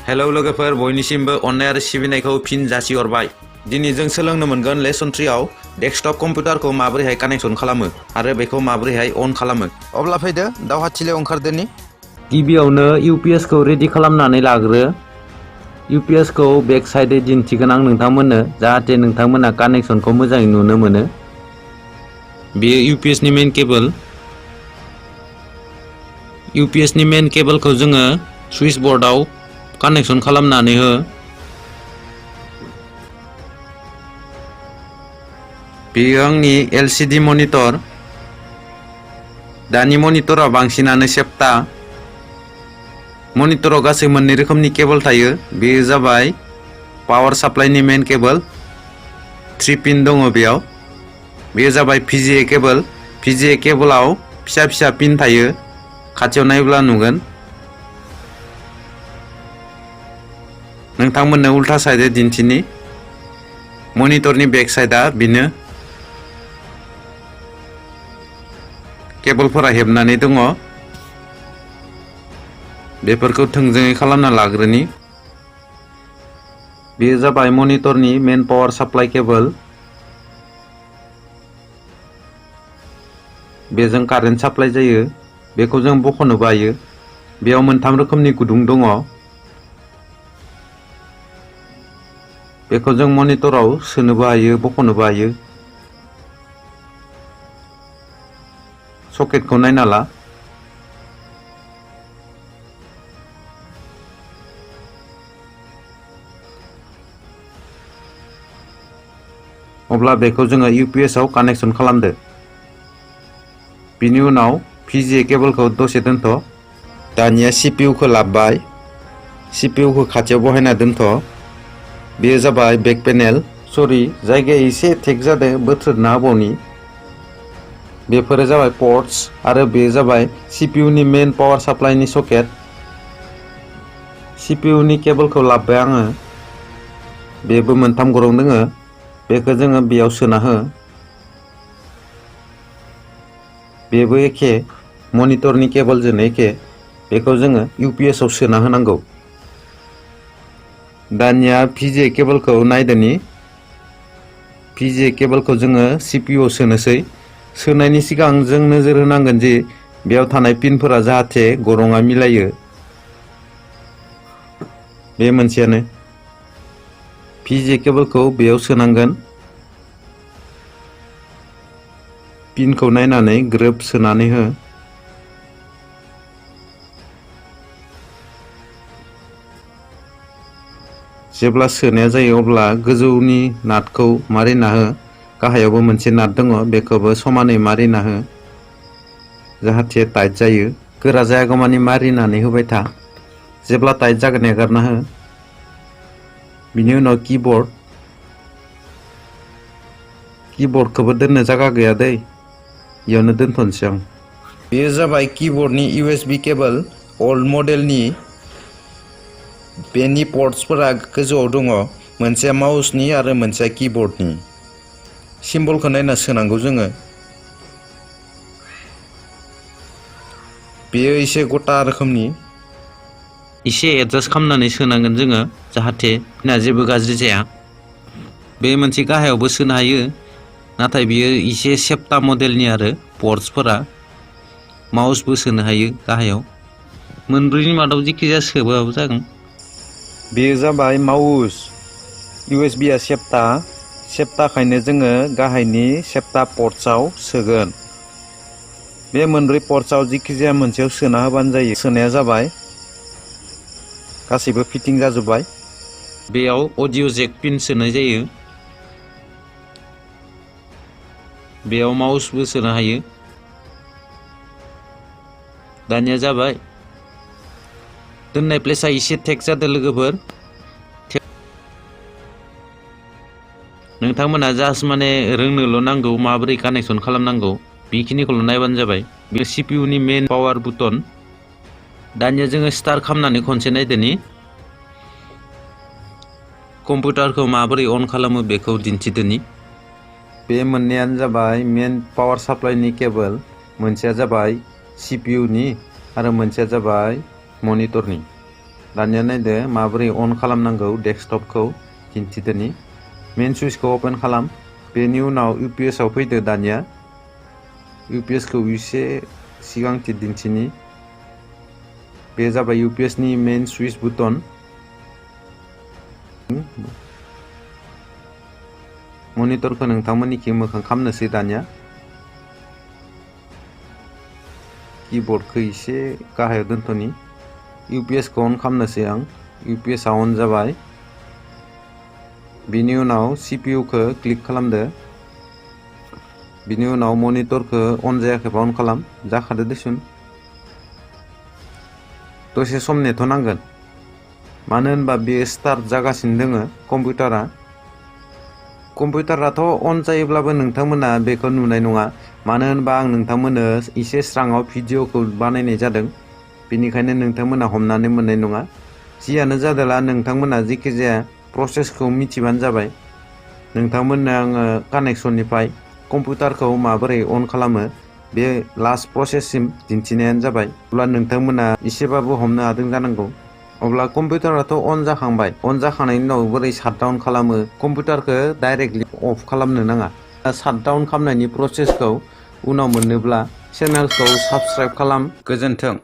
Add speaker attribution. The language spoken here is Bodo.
Speaker 1: हेलौ लोगोफोर बयनिसिमबो अननाय आरो सिबिनायखौ फिन जासिहरबाय। दिनै जों सोलोंनो मोनगोन लेसन 3 आव डेस्कटप कम्पिउटारखौ माबोरैहाय कानेक्सन खालामो आरो बेखौ माबोरैहाय अन खालामो। अब्ला फैदो दावहाथिलियाव ओंखारदोनि। गिबियावनो UPS खौ रेडि खालामनानै लाग्रो। UPS खौ बेक साइडै दिन्थिगोन आं नोंथांमोननो जाहाथे नोंथांमोना कानेक्सनखौ मोजाङै नुनो मोनो। बेयो UPS नि मेन केबल। UPS नि मेन केबलखौ जोङो सुइच बर्डआव कानेक्सन खालामनानै हो। बेयो आंनि LCD मनिटर। दानि मनिटराव बांसिनानो सेप्टा। मनिटराव गासै मोननै रोखोमनि केबल थायो। बेयो जाबाय पावार साप्लाइनि मेन केबल 3 पिन दङ बेयाव। बेयो जाबाय VGA केबल। VGA केबलाव फिसा फिसा पिन थायो। खाथियाव नायोब्ला नुगोन। नोंथांमोननो उल्था साइडै दिन्थिनि। मनिटरनि बेक साइडआ बेनो। केबलफोरा हेबनानै दङ। बेफोरखौ थोंजोङै खालामना लाग्रोनि। बेयो जाबाय मनिटरनि मेन पावार साप्लाइ केबल। बेजों कारेन्ट साप्लाइ जायो। बेखौ जों बख'नोबो हायो। बेयाव मोनथाम रोखोमनि गुदुं दङ। बेखौ जों मनिटराव सोनोबो हायो बख'नोबो हायो। सकेटखौ नायना ला। अब्ला बेखौ जोङो UPS आव कानेक्सन खालामदो। बिनि उनाव VGA केबलखौ दसे दोनथ'। दानिया CPU खौ लाबोबाय। CPU खौ खाथियाव बहायना दोनथ'। बेयो जाबाय बेक पेनेल। सरि जायगाया एसे टेक जादों बोथ्रोदना होबावनि। बेफोरो जाबाय पर्ट्स आरो बेयो जाबाय CPU नि मेन पावार साप्लाइनि सकेट। CPU नि केबलखौ लाबोबाय आङो। बेबो मोनथाम गरं दोङो। बेखौ जोङो बेयाव सोना हो। बेबो एखे मनिटरनि केबलजोंनो एखे। बेखौ जोङो UPS आव सोना होनांगौ। दानिया VGA केबलखौ नायदोनि। VGA केबलखौ जोङो CPU आव सोनोसै। सोनायनि सिगां जों नोजोर होनांगोन दि बेयाव थानाय पिनफोरा जाहाथे गरङा मिलायो। बे मोनसेयानो। VGA केबलखौ बेयाव सोनांगोन। पिनखौ नायनानै ग्रोब सोनानै हो। जेब्ला सोनाया जायो अब्ला गोजौनि नाटखौ मारिना हो। गाहायावबो मोनसे नाट दङ बेखौबो समानै मारिना हो। जाहाथे टाइट जायो। गोरा जायागौमानि मारिनानै होबाय था। जेब्ला टाइट जागोन एगारना हो। बिनि उनाव कीबर्डखौबो दोननो जायगा गैया दै। इयावनो दोनथ'नोसै आं। बेयो जाबाय कीबर्डनि USB केबल ओल्ड मडेलनि। बेनि पर्ट्सफोरा गोजौआव दङ। मोनसेया माउसनि आरो मोनसेया कीबर्डनि। सिम्बलखौ नायना सोनांगौ जोङो। बेयो एसे गथा रोखोमनि। एसे एडजास्ट खालामनानै सोनांगोन जोङो जाहाथे पिना जेबो गाज्रि जाया। बे मोनसे गाहायावबो सोनो हायो। नाथाय बियो एसे सेप्टा मडेलनि आरो पर्ट्सफोरा। माउसबो सोनो हायो गाहायाव। मोनब्रैनि मादाव जेखिजाया सोबाबो जागोन। बेयो जाबाय माउस। USB आ सेप्टाखायनो जोङो गाहायनि सेप्टा पर्ट्सआव सोगोन। बे मोनब्रै पर्ट्सआव जेखिजाया मोनसेयाव सोना होबानो जायो। सोनाया जाबाय। गासैबो फिटिं जाजोब्बाय। बेयाव अडिअ' जेक पिन सोनाय जायो। बेयाव माउसबो सोनो हायो। दानिया जाबाय। दोननाय प्लेसआ एसे टेक जादों लोगोफोर। नोंथांमोना जास्ट माने रोंनोल' नांगौ माबोरै कानेक्सन खालामनांगौ बेखिनिखौल' नायबानो जाबाय। बे CPU नि मेन पावार बुटन। दानिया जोङो स्टार्ट खालामनानै खनसे नायदोनि। कम्पिउटारखौ माबोरै अन खालामो बेखौ दिन्थिदोनि। बे मोननैयानो जाबाय मेन पावार साप्लाइनि केबल। मोनसेया जाबाय CPU नि आरो मोनसेया जाबाय मनिटरनि। दानिया नायदो माबोरै अन खालामनांगौ डेस्कटपखौ दिन्थिदोनि मेन सुइचखौ अपेन खालाम बेनि उनाव UPS आव फैदो दानिया UPS खौ एसे सिगांथि दिन्थिनि बे जाबाय UPS नि मेन सुइच बुटन मनिटरखौ नोंथांमोननिखि मोखां खालामनोसै दानिया कीबोर्डखौ एसे गाहायाव दोनथ'नि UPS खौ अन खालामनोसै आं UPS आ अन जाबाय बिनि उनाव CPU खौ क्लिक खालामदो बिनि उनाव मनिटरखौ अन जायाखैबा अन खालाम जाखादो दिसुन दसे सम नेथ'नांगोन मानो होनबा बेयो स्टार्ट जागासिनो दोङो कम्पिउटाराथ' अन जायोब्लाबो नोंथांमोना बेखौ नुनाय नङा मानो होनबा आं नोंथांमोननो एसे स्राङाव भिडिअखौ बानायनाय जादों बेनिखायनो नोंथांमोना हमनानै मोननाय नङा जियानो जादोला नोंथांमोना जिखिजाया प्रसेसखौ मिथिबानो जाबाय नोंथांमोननो आङो कानेक्सननिफ्राय कम्पिउटारखौ माबोरै अन खालामो बे लास्ट प्रसेससिम दिन्थिनायानो जाबाय अब्ला नोंथांमोना एसेबाबो हमनो हादों जानांगौ अब्ला कम्पिउटाराथ' अन जाखांबाय अन जाखांनायनि उनाव बोरै शाटडाउन खालामो कम्पिउटारखौ डाइरेक्टलि अफ खालामनो नाङा शाटडाउन खालामनायनि प्रसेसखौ उनाव मोननोब्ला चेनेलखौ साबस्क्राइब खालाम गोजोन्थों।